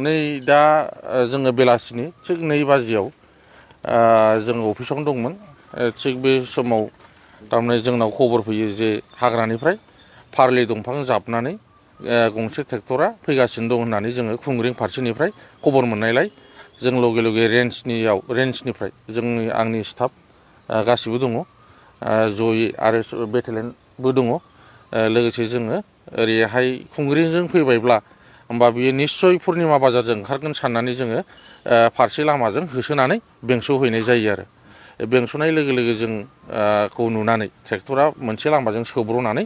नै दा जोङो बेलासिनि थिग 2 बाजियाव जोङो अफिसावनो दंमोन थिग बे समाव थारमाने जोंनाव खबर फैयो जे हाग्रानिफ्राय फारलि दंफां जाबनानै गंसे ट्रेक्टरा फैगासिनो दं होननानै जोङो खुंग्रिं फारसेनिफ्राय खबर मोननायलाय जों लगे लगे रेन्जनिफ्राय जोंनि आंनि स्टाफ गासिबो दङ जयै आरो बेटेलेन्टबो दङ लोगोसे जोङो ओरैहाय खुंग्रिंजों फैबायब्ला होमबा बियो निश्चय पुर्निमा बाजारजों ओंखारगोन साननानै जोङो फारसे लामाजों होसोनानै बेंस'हैनाय जायो आरो बेंस'नाय लोगो लोगो जों खौ नुनानै ट्रेक्टरा मोनसे लामाजों सौब्रनानै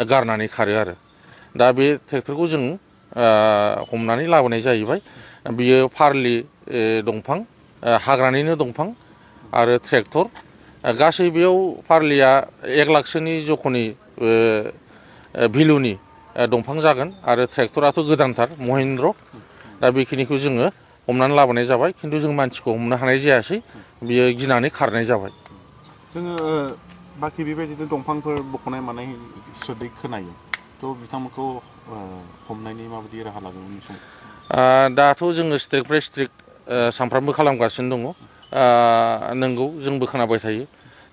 गारनानै खारो आरो दा बे ट्रेक्टरखौ जों हमनानै लाबोनाय जाहैबाय बियो फारलि दंफां हाग्रानिनो दंफां आरो ट्रेक्टर गासै बेयाव फारलिया 1 लाखसोनि जख'नि भेलुनि दंफां जागोन आरो ट्रेक्टराथ' गोदानथार महिन्द्र दा बेखिनिखौ जोङो हमनानै लाबोनाय जाबाय खिन्थु जों मानसिखौ हमनो हानाय जायासै बियो गिनानै खारनाय जाबाय जोङो बाखि बेबायदिनो दंफांफोर बख'नाय मानाय सोदोब खोनायो थ' बिथांमोनखौ हमनायनि माबायदि राहा लागोन उननि समाव दाथ' जोङो स्ट्रिक्ट बाय स्ट्रिक्ट सानफ्रामबो खालामगासिनो दङ नोंगौ जोंबो खोनाबाय थायो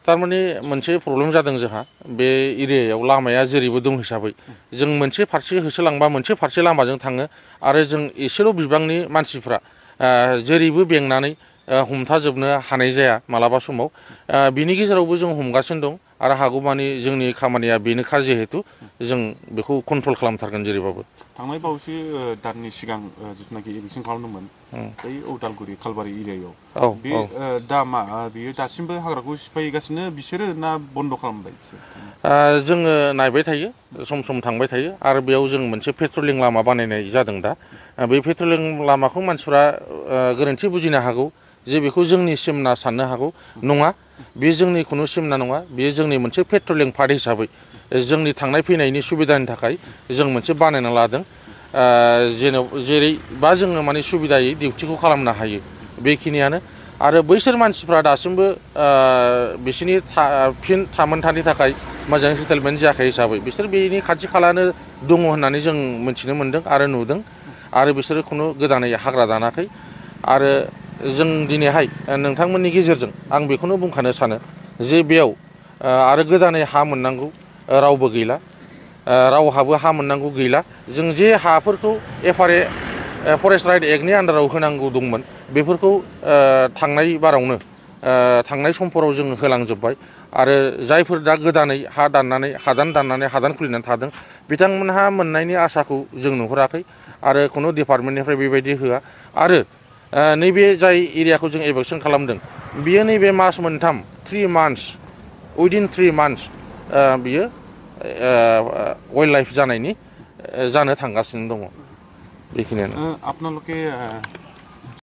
थारमाने मोनसे प्रब्लेम जादों जोंहा बे एरियायाव लामाया जेरैबो दं हिसाबै जों मोनसे फारसे होसोलांबा मोनसे फारसे लामाजों थाङो आरो जों एसेल' बिबांनि मानसिफ्रा जेरैबो बेंनानै हमथाजोबनो हानाय जाया मालाबा समाव बिनि गेजेरावबो जों हमगासिनो दं आरो हागौमानि जोंनि खामानिया बेनोखा जिहेतु जों बेखौ कन्ट्रल खालामथारगोन जेरैबाबो थांनाय बावैसो दाननि सिगां जिथुनाखि इलेक्सन खालामदोंमोन बै उदालगुरि खालबारि एरियायाव बे दा मा बियो दासिमबो हाग्राखौ सिफायगासिनो बिसोरो ना बन्द' खालामबाय जोङो नायबाय थायो सम सम थांबाय थायो आरो बेयाव जों मोनसे पेट्रलिं लामा बानायनाय जादों दा बे पेट्रलिं लामाखौ मानसिफ्रा गोरोन्थि बुजिनो हागौ जे बेखौ जोंनि सिमना साननो हागौ नङा बे जोंनि खुनु सिमना नङा बेयो जोंनि मोनसे पेट्रलिं पार्ट हिसाबै जोंनि थांनाय फैनायनि सुबिदानि थाखाय जों मोनसे बानायना लादों जेरैबा जोङो माने सुबिदायै डिउटिखौ खालामनो हायो बेखिनियानो आरो बैसोर मानसिफ्रा दासिमबो बिसोरनि फिन थामोनथानि थाखाय मोजाङै सेटेलमेन्ट जायाखै हिसाबै बिसोर बेनि खाथि खालानो दङ होननानै जों मिथिनो मोन्दों आरो नुदों आरो बिसोरो खुनु गोदानै हाग्रा दानाखै आरो जों दिनैहाय नोंथांमोननि गेजेरजों आं बेखौनो बुंखानो सानो जे बेयाव आरो गोदानै हा मोननांगौ रावबो गैला रावहाबो हा मोननांगौ गैला जों जे हाफोरखौ FRA फरेस्ट राइट एक्टनि आन्दाराव होनांगौ दंमोन बेफोरखौ थांनाय बारावनो थांनाय समफोराव जों होलांजोब्बाय आरो जायफोर दा गोदानै हादान दाननानै हादान खुलिनानै थादों बिथांमोनहा मोननायनि आसाखौ जों नुहुराखै आरो खुनु डिपार्टमेन्टनिफ्राय बेबायदि होआ आरो नैबे जाय एरियाखौ जों एभेक्सन खालामदों बियो नैबे मास मोनथाम 3 मान्थस उइदिन 3 मान्थस बियो वाइल्ड लाइफ जानो थांगासिनो दङ बेखिनियानो আপোনালোকে